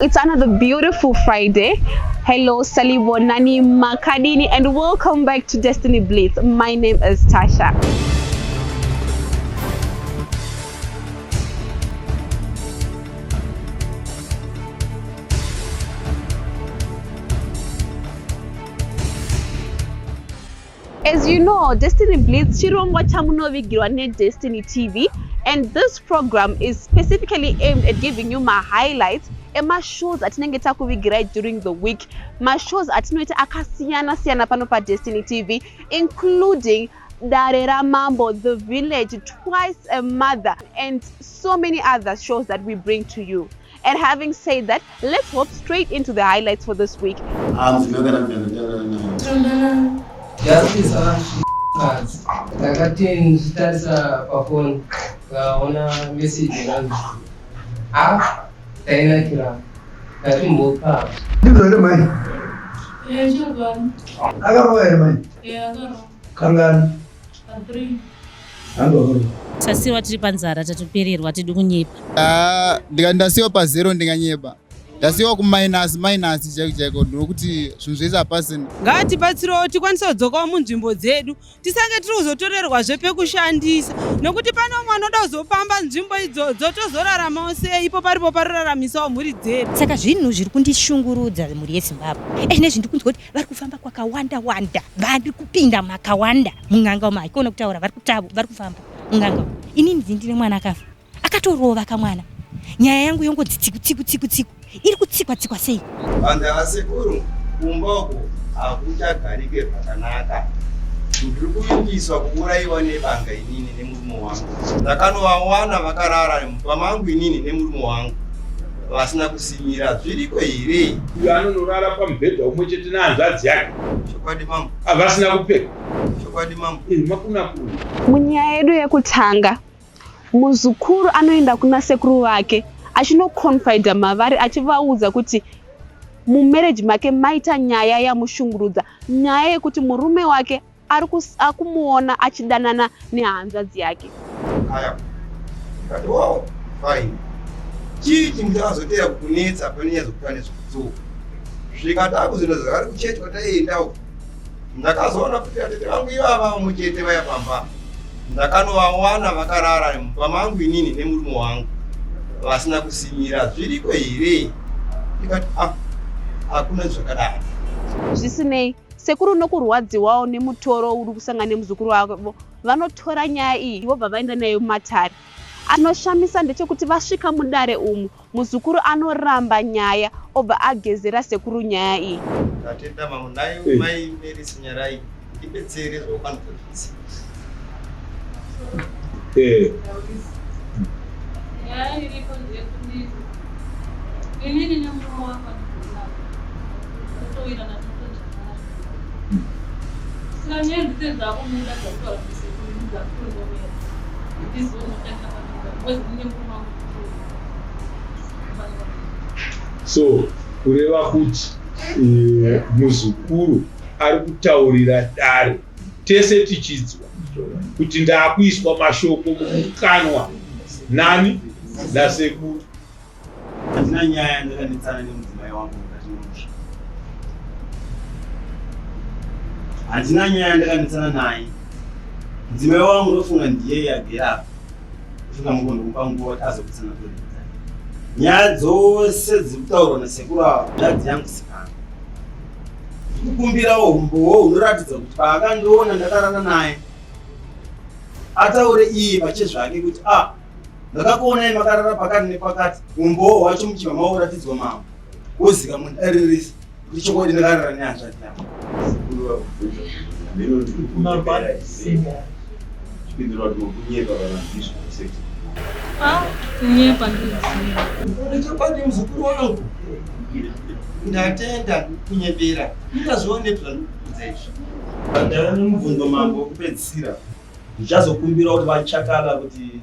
It's another beautiful Friday. Hello, Salibonani Makadini, and welcome back to Destiny Blitz. My name is Tasha. As you know, Destiny Blitz chirongwa chamunovigirwa neDestiny TV and this program is specifically aimed at giving you my highlights emashows atinenge takuvigirai during the week mashows atinoita akasiyana siyana pano padestiny tv including dare ramambo the village twice a mother and so many other shows that we bring to you and having said that let's hop straight into the highlights for this week Ndakati ndichitarisa pafoni kaona message yakanzi a tainakira ndatimbopa Ndizvo here mai? Eh, chokwadi. Akarova here mai? Eh, akarova. Kangani? Pa3. Hando akarova. Tasiwa tiri panzara tatopererwa tidi kunyepa. Ah, ndikati ndasiwa pazero ndinganyeba ndasiwa kuminus minus chaiko chaiko nokuti zvinhu zvese hapasina Ngatibatsirewo tikwanise kudzokawo munzvimbo dzedu tisange tiri kuzotorerwazve pekushandisa nekuti pane umwe anoda kuzopamba nzvimbo idzodzo tozoraramawo sei ipo paripo paroraramisawo mhuri dzedu. Saka zvinhu zviri kundishungurudza mhuri yeZimbabwe ezvinezvi ndiri kunzwa kuti vari kufamba kwakawanda wanda vari kupinda makawanda mun'anga umu haikona kutaura vari kutavo vari kufamba mun'anga umu inini ndini ndine mwana akafa akatorova kamwana nyaya yangu yongonzi tsiku tsiku tsiku tsiku iri kutsikwa tsikwa sei Vanhu vasekuru kumba uko hakuchagarike zvakanaka. Ndiri kuvimbiswa kuuraiwa nebanga inini nemurume wangu. Ndakanovawana vakarara mumba mangu inini nemurume wangu vasina kusimira. Zviriko here? Uyo anonorara pamubhedha umwe chete nehanzvadzi yake Chokwadi mambo, avasina kupfeka. chokwadi mambo. Eh, makunakuna. Munyaya yedu yekutanga, muzukuru anoenda kuna sekuru vake achinoconfida mavari achivaudza kuti mumarriage make maita nyaya yamushungurudza, nyaya yekuti murume wake ari kumuona achidanana nehanzvadzi yake. Aya. Ndikati wow, fine. Chii chinhu chakazoteera kukunetsa pane nyaya dzokutanga nezvekudzoka? Svika takuzoenda zvakare kuchechi kwataienda uko. Ndakazoona kuti atete vangu ivava vamwe chete vaya pamba. Ndakanovawana vakarara mumba mangu inini nemurume wangu vasina kusimira. Zviriko here? Ndikati ah, hakuna zvakadaro. Zvisinei, sekuru nokurwadziwawo nemutoro uri kusangana nemuzukuru wavo vanotora nyaya iyi vobva vaenda nayo mumatare. Anoshamisa ndechekuti vasvika mudare umu, muzukuru anoramba nyaya obva agezera sekuru nyaya iyi. Tatenda mambo nai Eh. mai Mary Sinyarai ndibetsere zvaukwanisa zvese. Eh, Nyaya iripo ndeyekuti inini nemurume wangu andikugona. Totowirana totonzwanana. Saka nyaya dzese dzakumuda dzakutaura kusekuru dzakutondomera. Ndizonotanga pamira. Because ini nemurume wangu totowirana. So kureva kuti eh, muzukuru ari kutaurira dare tese tichidzwa kuti ndakuiswa mashoko mumukanwa nani nasekuru. Handina nyaya ndakanetsana nemudzimai wangu mukati memusha. Handina nyaya ndakanetsana naye. Mudzimai wangu ndofunga ndiye agere apa. Ndofunga mugondomupa nguva kuti azokutsanangurira. Nyaya dzose dziri kutaurwa nasekuru ava hanzvadzi yangu sikana. Kukumbirawo humbowo hunoratidza kuti paakandiona ndakarara naye ataure iye pachezvake kuti ah ndakakuonai makarara pakati nepakati umbowo hwacho muchibva mauratidzwa mambo wozika munhu aririsi kuti chokwadi ndakarara nehanzvadzi yangu. Ah, kunyepa ndinoziva. Chokwadi muzukuru wangu ndatenda kunyepera ndazvionepi zvandikuudza izvi. Ndava nemubvunzo mambo wekupedzisira ndichazokumbira kuti vachakala kuti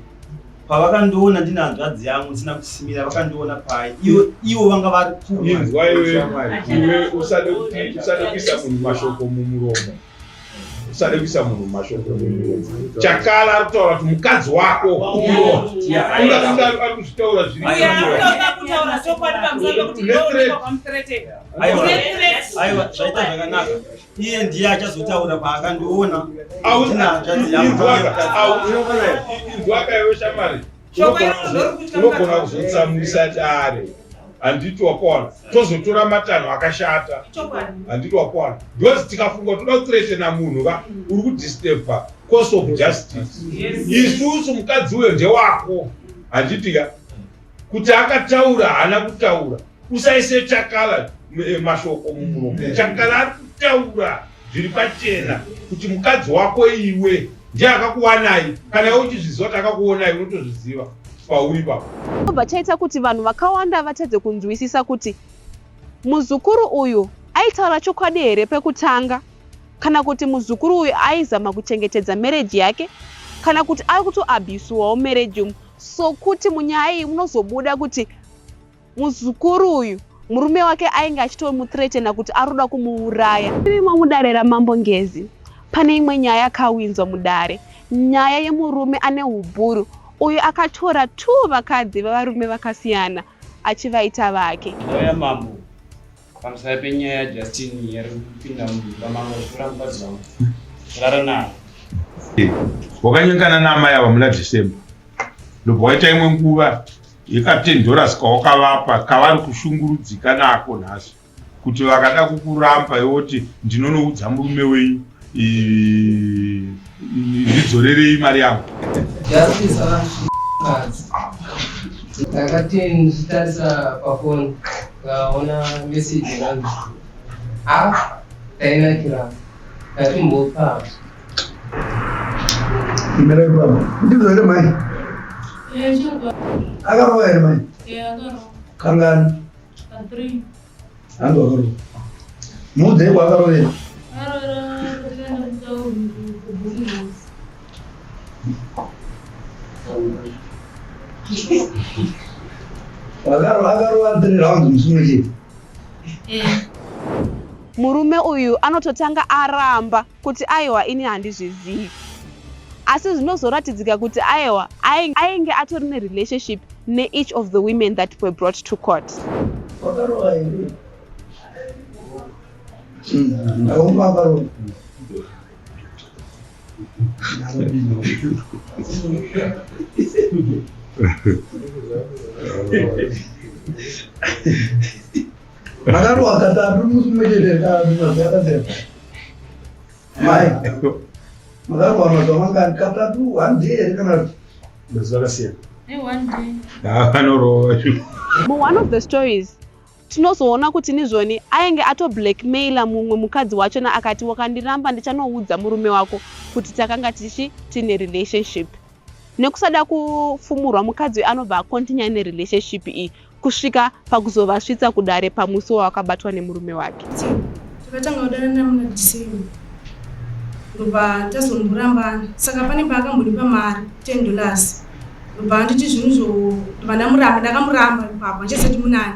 pavakandiona ndine hanzvadzi yangu ndisina kusimira vakandiona pai ivo ivo vanga vari kupi Inzwa iwe iwe usade kuti usade kuisa munhu mashoko mumuromo. Usade kuisa munhu mumashoko. Chakala ari kutaura kuti mukadzi wako ari kuzvitaura zviri kutaura chokwadi pamusoro pekuti Aiwa, zvaita zvakanaka. Iye ndiye achazotaura paakandiona. Inzwaka iwe shamwari, unogona kuzotsamwisa dare, handiti wakaona tozotora matanho akashata, handiti wakaona, because tikafunga toda kuthreatena munhu ka, uri kudisturba course of justice. Isusu mukadzi uyo ndewako, handiti ka? Kuti akataura haana kutaura, usaise Chakala mashoko mumuromo. Chakala ari kutaura zviri pachena kuti mukadzi wako iwe ndiye akakuwanai. Kana iwe uchizviziva kuti akakuonai, unotozviziva pauri ipapo. Chobva chaita kuti vanhu vakawanda vatadze kunzwisisa kuti muzukuru uyu aitaura chokwadi here pekutanga, kana kuti muzukuru uyu aizama kuchengetedza marriage yake, kana kuti ari kutoabhusiwawo marriage umu. Sokuti munyaya iyi munozobuda kuti muzukuru uyu murume wake ainge achitomuthreatena kuti ari kuda kumuuraya. Tirimo mudare raMambo Ngezi, pane imwe nyaya yakawinzwa mudare, nyaya yemurume ane ubhuru uyo akatora two vakadzi vevarume vakasiyana achivaita vake. Ndauya mambo pamusoro penyaya yaJustin yari kupinda mumba mangu achitora mukadzi wangu kurara naye. Wakanyengana naamai ava muna December, ndobva waita imwe nguva yeka 10 dollars kawakavapa, kavari kushungurudzika nako nhasi, kuti vakada kukuramba iwoti ndinonoudza murume wenyu, ndidzorerei mari yangu. Justice akandikadzi. Ndakati ndichitarisa pafoni, ndikaona message yakanzi a tainakira, ndatimbopamba. Mira baba. Ndizvo here mai? Akarova here mai? Kangani? Hanzi wakarova. Muudzei kwaakarovera. Akarova, akarova three rounds musi umwe chete. Murume uyu anototanga aramba kuti aiwa, ini handizvizivi, asi zvinozoratidzika kuti aiwa, ainge atori nerelationship neeach of the women that were brought to court. Wakarova here? Aumba akarova. Makarova katatu musi mumwe chete mazuva akasiyana. Mai. Makarova mazuva mangani? Katatu, one day here kana kuti? Mazuva akasiyana. Anorova. Muone of the stories tinozoona kuti nizvoni ainge atoblackmaila mumwe mukadzi wachona, akati wakandiramba ndichanoudza murume wako kuti takanga tichi tine relationship. Nekusada kufumurwa, mukadzi uyu anobva acontinue nerelationship iyi kusvika pakuzovasvitsa kudare pamusi wawakabatwa nemurume wake. Takatanga kudanana muna December, ndobva tazomborambana. Saka pane paakambonipa mari $10, ndobva anditi zvinhu zvo, ndobva ndamuramba. Ndakamuramba ipapo achasati munani,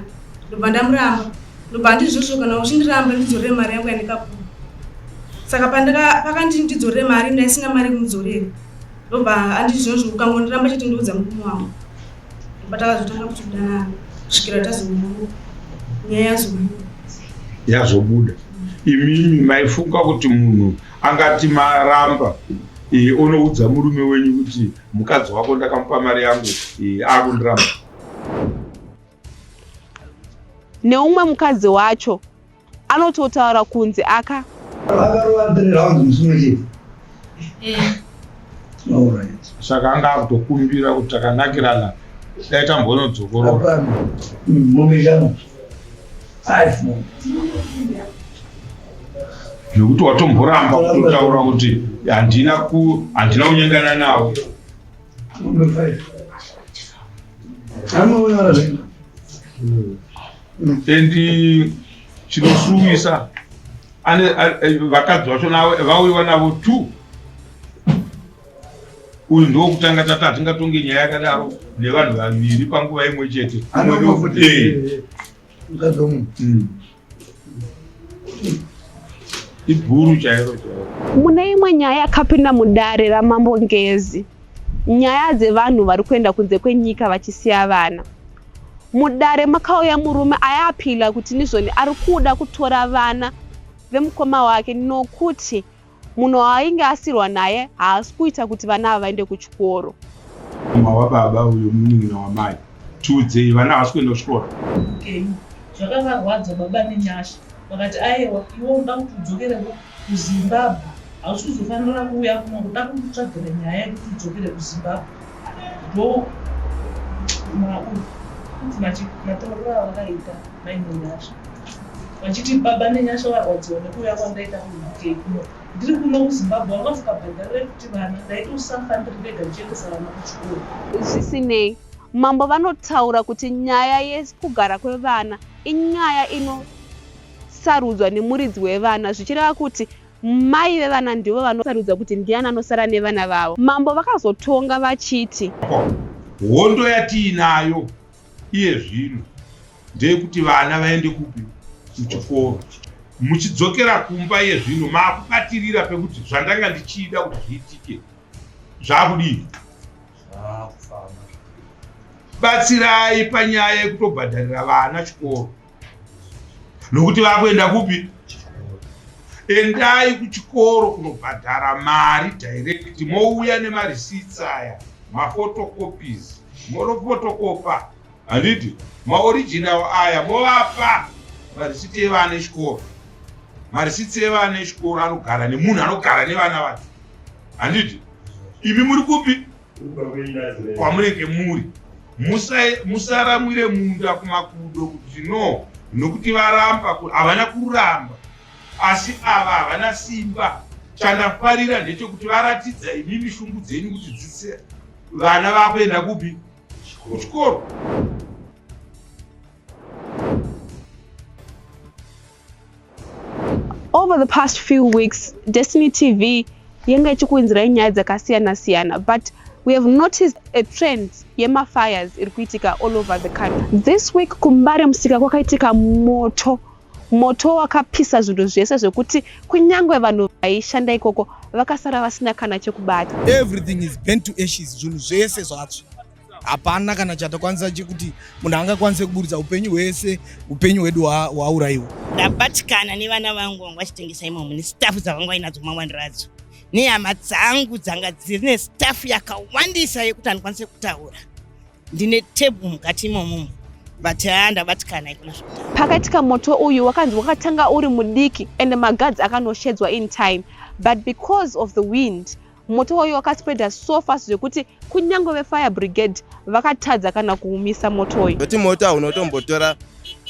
ndobva ndamuramba, ndobva anditi zvozvo kana uchindiramba ndidzorere mari yangu yandikapuwa. Saka pakanditi ndidzorere mari, ndaisina mari yekumudzorera. Ndobva anditi zvozvo ukangondiramba chete ndoudza murume wangu. Ndobva takazotanga kuti kudanana kusvikira tazobuda, nyaya yazobuda. Yazobuda. Imimi maifunga kuti munhu angati maramba onoudza murume wenyu kuti mukadzi wako ndakamupa mari yangu, akundiramba? Neumwe mukadzi wacho anototaura kunzi aka Akarova three rounds musi umwe chete. All right. Saka anga akutokumbira kuti takanakirana, dai tambonodzokorora. Hapana. Mombe shanu. Five mombe. Zvekuti watomboramba kutotaura kuti handina kunyengana navo. Mombe five. Anonyora zvinhu. And chinosuwisa ane vakadzi vacho vauyiwa navo two. Uyu ndowokutanga, tati hatingatonge nyaya yakadaro nevanhu vaviri panguva imwe chete. Anofa futi. Mukadzi womunhu. Ibhuru chairo chairo. Mune imwe nyaya yakapinda mudare raMambo Ngezi, nyaya dzevanhu vari kuenda kunze kwenyika vachisiya vana. Mudare makauya murume aiapila kuti nizvoni ari kuda kutora vana vemukoma wake nokuti munhu waainge asirwa naye haasi kuita kuti vana ava vaende kuchikoro. Mukoma wababa uyo munin'ina wamai tiudzei vana havasi kuenda kuchikoro. Upenyu. Zvakavarwadza baba Nenyasha vakati aewa iwe unoda kuti udzokere kuZimbabwe hausi kuzofanira kuuya kuno kuda kutsvagira nyaya yekuti udzokere kuZimbabwe ndo matauriro avakaita mai Nenyasha vachiti baba Nenyasha varwadziwa nekuuya kwandaita kuUK kuno ndiri kuno kuZimbabwe vanga vasingabhadharire futi vana ndaitosafa ndiri ndega ndichiendesa vana kuchikoro. Zvisinei, mambo vanotaura kuti nyaya yekugara kwevana inyaya inosarudzwa nemuridzi wevana zvichireva kuti mai vevana ndivo vanosarudza kuti ndiani anosara nevana vavo. Mambo vakazotonga vachiti. Hondo yatiinayo iye zvino ndeyekuti vana vaende kupi? Kuchikoro. Muchidzokera kumba iye zvino maakubatirira pekuti zvandanga ndichida kuti zviitike zvaakudii? Batsirai panyaya yekutobhadharira vana chikoro nokuti vakuenda kupi? Endai kuchikoro kunobhadhara mari direct, mouya nemarisitsi aya, mafotocopies, monofotokopa handiti maoriginal aya movapa marisiti evana echikoro. Marisitsi evana echikoro anogara nemunhu anogara nevana vacho handiti imi muri kupi kwamunenge muri musaramwire munda kumakudo kuti no nokuti varamba havana kuramba asi ava havana simba chandafarira ndechekuti varatidza imimi shungu dzenyu kuti dzise vana vakuenda kupi kuchikoro. Over the past few weeks, Destiny TV yanga ichikuinzirai nyaya dzakasiyana siyana, but we have noticed a trend yemafires iri kuitika all over the country. This week kuMbare Musika kwakaitika moto. Moto wakapisa zvinhu zvese zvekuti kunyange vanhu vaishanda ikoko vakasara vasina kana chekubata. Everything is burnt to ashes, zvinhu zvese zvatsva. Hapana kana chatakwanisa chekuti munhu angakwanise kuburitsa upenyu hwese, upenyu hwedu hwaurayiwa. Ndabatikana nevana vangu vanga vachitengesa imomo nestaff dzavanga vainadzo mawandiro adzo nehama dzangu dzanga dzine staff yakawandisa yekuti handikwanise kutaura. Ndine table mukati imomo but haa ndabatikana ikona zvekutaura. Pakaitika moto uyu wakanzi wakatanga uri mudiki and maguards akanoshedzwa in time but because of the wind moto uyu wakaspreada so fast zvekuti kunyange vefire brigade vakatadza kana kuumisa moto uyu. Kuti moto haunotombotora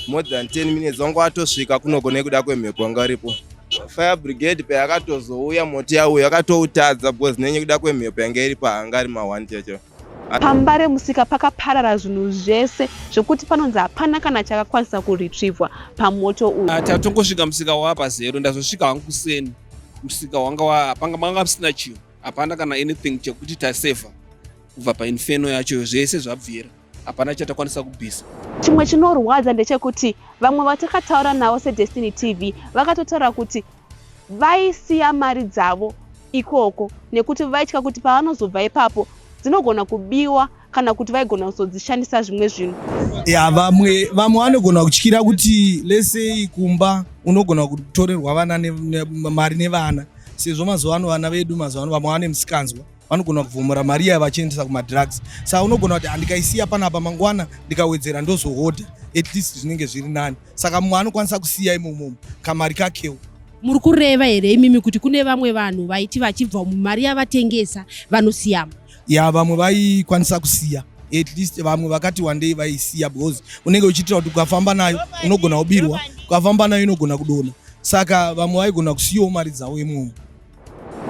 more than 10 minutes wanga watosvika kunoko nekuda kwemhepo wanga uripo. Fire brigade payakatozouya moto yauya yakatoutadza because nekuda kwemhepo yanga iripo anga ari ma1 chacho. PaMbare Musika pakaparara zvinhu zvese zvekuti panonzi hapana kana chakakwanisa kuretrievwa pamoto uyu. Tatongosvika musika wava pazero, ndazosvika hangu kuseni musika wanga panga manga pasina chinhu, hapana kana anything chekuti taseva kubva painferno yacho, zvese zvabvira, hapana chatakwanisa kubvisa. Chimwe chinorwadza ndechekuti vamwe vatakataura navo seDestiny TV vakatotaura kuti vaisiya mari dzavo ikoko nekuti vaitya kuti pavanozobva ipapo dzinogona kubiwa kana kuti vaigona kuzodzishandisa zvimwe zvinhu. Ya, vamwe vamwe vanogona kutyira kuti lesei kumba unogona kutorerwa vana ne, ne, mari nevana sezvo mazuva ano vana vedu mazuva ano vamwe vane misikanzwa vanogona kuvhomora mari iya vachiendesa kumadrugs saka unogona kuti handikaisiya panapa mangwana ndikawedzera ndozohodha at least zvinenge zviri nani saka mumwe anokwanisa kusiya imomomo kamari kakewo. Muri kureva here imimi kuti kune vamwe vanhu vaiti vachibva umu mari yavatengesa vanosiyamo? Ya, vamwe vaikwanisa kusiya at least vamwe vakati wandei vaisiya because unenge uchiitira kuti ukafamba nayo unogona kubirwa, ukafamba nayo inogona kudonha, saka vamwe vaigona kusiyawo mari dzavo imomo.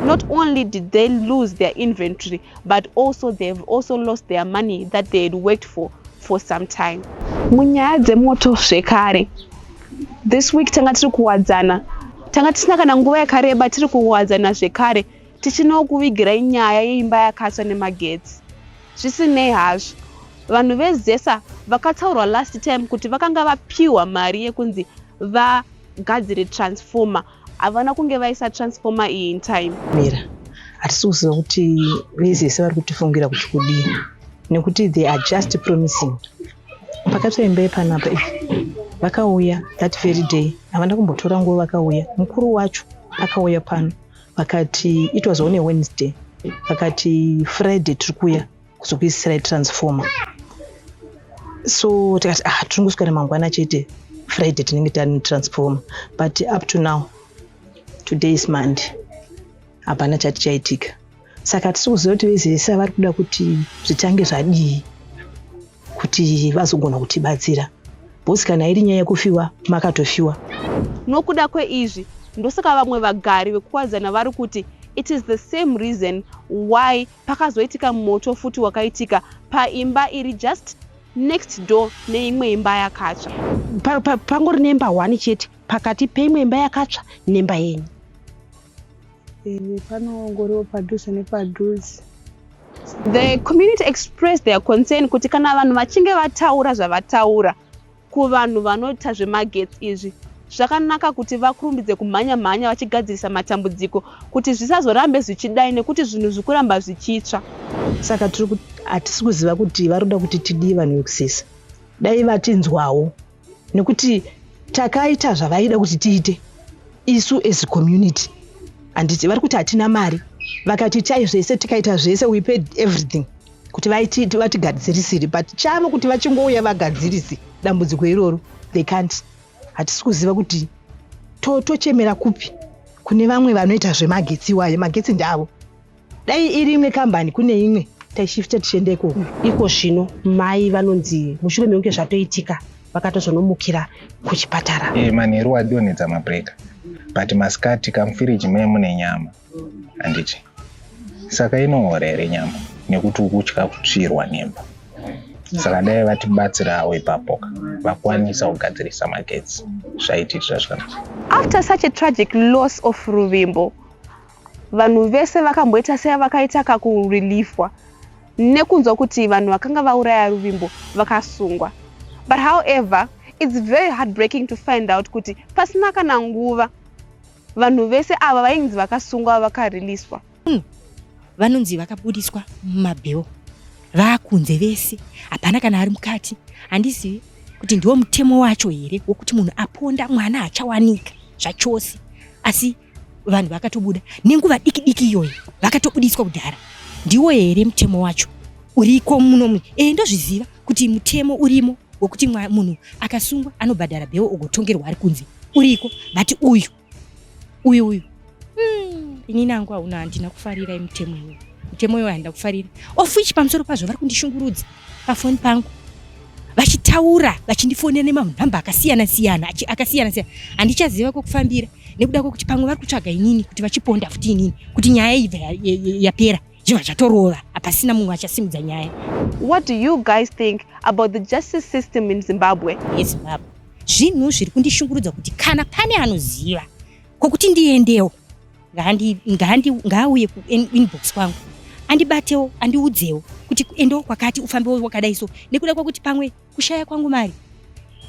Not only did they lose their inventory, but also they've also lost their money that they had worked for for some time. Munyaya dzemoto zvekare, this week tanga tiri kuwadzana, tanga tisina kana nguva yakareba tiri kuwadzana zvekare tichinokuvigirai nyaya yeimba yakatsva nemagetsi. Zvisinei hazvo, vanhu veZESA vakataurwa last time kuti vakanga vapiwa mari yekunzi vagadzire transformer. Havana kunge vaisa transformer iyi in time. Mira, hatisi kuziva kuti veZESA vari kutifungira kuti kudii nekuti they are just promising. Pakatsva imba yepanapa iyi, vakauya that very day, havana kumbotora nguva vakauya. Mukuru wacho akauya pano vakati it was on a Wednesday, vakati Friday tiri kuuya kuzokuisirai transformer. So tikati ah, tiri ngoswera mangwana chete, Friday tinenge tane transformer. But up to now, today is Monday, hapana chati chaitika. Saka hatisi kuziva kuti veZESA vari kuda kuti zvitange zvadii kuti vazogona kutibatsira, because kana iri nyaya yekufiwa, makatofiwa. Nokuda kweizvi, ndosaka vamwe vagari vekuKuwadzana vari kuti it is the same reason why pakazoitika moto futi wakaitika paimba iri just next door neimwe imba yakatsva. Pangori nemba one chete pakati peimwe imba yakatsva nemba yenyu. Panongoriwo padhuze nepadhuze. The community expressed their concern kuti kana vanhu vachinge vataura zvavataura kuvanhu vanoita zvemagetsi izvi, zvakanaka kuti vakurumbidze kumhanya mhanya vachigadzirisa matambudziko kuti zvisazorambe zvichidai, nekuti zvinhu zvikuramba zvichitsva. Saka tiri hatisi kuziva kuti vari kuda kuti tidii vanhu vekuZESA. Dai vatinzwawo, nekuti takaita zvavaida kuti tiite isu as community. Handiti vari kuti hatina mari? Vakati itai zvese, tikaita zvese, we paid everything kuti vatigadzirisire, but chavo kuti vachingouya vagadzirise dambudziko iroro, they can't. Hatisi kuziva kuti tochemera kupi kune vamwe vanoita zvemagetsi iwayo. Magetsi ndavo. Dai iri imwe kambani kune imwe, taishifta tichienda ikoko. Iko zvino mai vanonzi mushure mekunge zvatoitika vakatozonomukira kuchipatara. Manheru wadonhedza mabreaker, but masikati kamufiriji me mune nyama, handiti? Saka inoora here nyama nekuti ukutya kutsvirwa nemba? Saka dai vatibatsirawo ipapoka, vakwanisa kugadzirisa magetsi, zvaitiitira zvakanaka. After such a tragic loss of Ruvimbo, vanhu vese vakamboita sei, vakaita kakureliefwa nekunzwa kuti vanhu vakanga vauraya Ruvimbo vakasungwa. But however, it's very heartbreaking to find out kuti pasina kana nguva vanhu vese ava vainzi vakasungwa vakariliswa. Vanonzi vakabudiswa mumabheo, vaakunze vese, hapana kana ari mukati. Handizivi kuti ndiwo mutemo wacho here wokuti munhu aponda mwana hachawanika zvachose, asi vanhu vakatobuda nenguva diki diki iyoyo, vakatobudiswa kudhara. Ndiwo here mutemo wacho uriko muno? Ndozviziva kuti mutemo urimo wekuti munhu akasungwa anobhadhara bheo ogotongerwa ari kunze, uriko, but uyu uyu uyu, inini angu hauna, handina kufarira mutemo iwoyo. Mutemo iwoyo handina kufarira, of which pamusoro pazvo vari kundishungurudza pafoni pangu vachitaura, vachindifonera nemanhamba akasiyana siyana, akasiyana siyana. Handichaziva kwekufambira nekuda kwekuti pamwe vari kutsvaga inini kuti vachiponda futi inini, kuti nyaya ibva yapera, zvibva zvatorova, hapasina mumwe achasimudza nyaya. What do you guys think about the justice system in Zimbabwe? YeZimbabwe, zvinhu zviri kundishungurudza kuti kana pane anoziva kwokuti ndiendewo, ngaauye kuinbox kwangu andibatewo, andiudzewo kuti endewo kwakati, ufambewo wakadai. So nekuda kwekuti pamwe kushaya kwangu mari,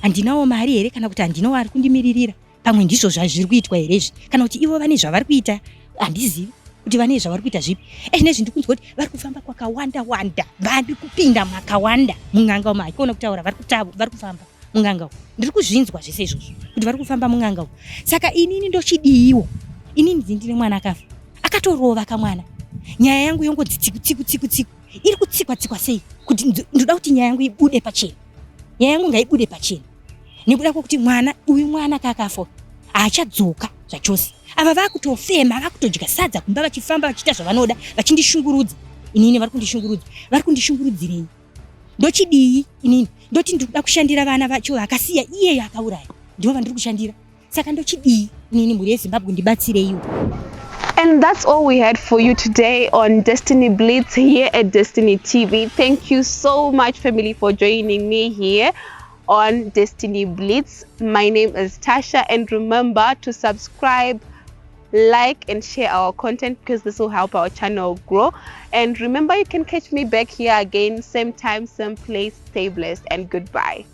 handinawo mari here, kana kuti handinawo ari kundimiririra, pamwe ndizvo zvazviri kuitwa here izvi, kana kuti ivo vane zvavari kuita. Handizivi kuti vane zvavari kuita zvipi. Ezvinezvi ndikunzwa kuti vari kufamba kwakawanda wanda, vari kupinda makawanda mun'anga umo. Haikona kutaura, vari kufamba mun'anga umo. Ndiri kuzvinzwa zvese izvozvo kuti vari kufamba mun'anga umo. Saka inini ndochidiiwo? Inini ndine mwana akafa, akatorova kamwana. Nyaya yangu yongonzi tsiku tsiku tsiku tsiku, iri kutsikwa tsikwa sei? Kuti ndoda kuti nyaya yangu ibude pachena. Nyaya yangu ngaibude pachena nekuda kwekuti mwana uyu, mwana kakafa, haachadzoka zvachose. Ava vakutofema, vakutodya sadza kumba, vachifamba vachiita zvavanoda, vachindishungurudza inini. Vari kundishungurudza, vari kundishungurudzirei? Ndochidii inini? Ndoti ndikuda kushandira vana vacho vakasiya iyeyo akauraya, ndivo vandiri kushandira. Saka ndochidii inini? Mhuri yeZimbabwe, ndibatsireiwo. And that's all we had for you today on Destiny Blitz here at Destiny TV. Thank you so much, family, for joining me here on Destiny Blitz. My name is Tasha, and remember to subscribe, like, and share our content because this will help our channel grow. And remember, you can catch me back here again, same time, same place. Stay blessed and goodbye.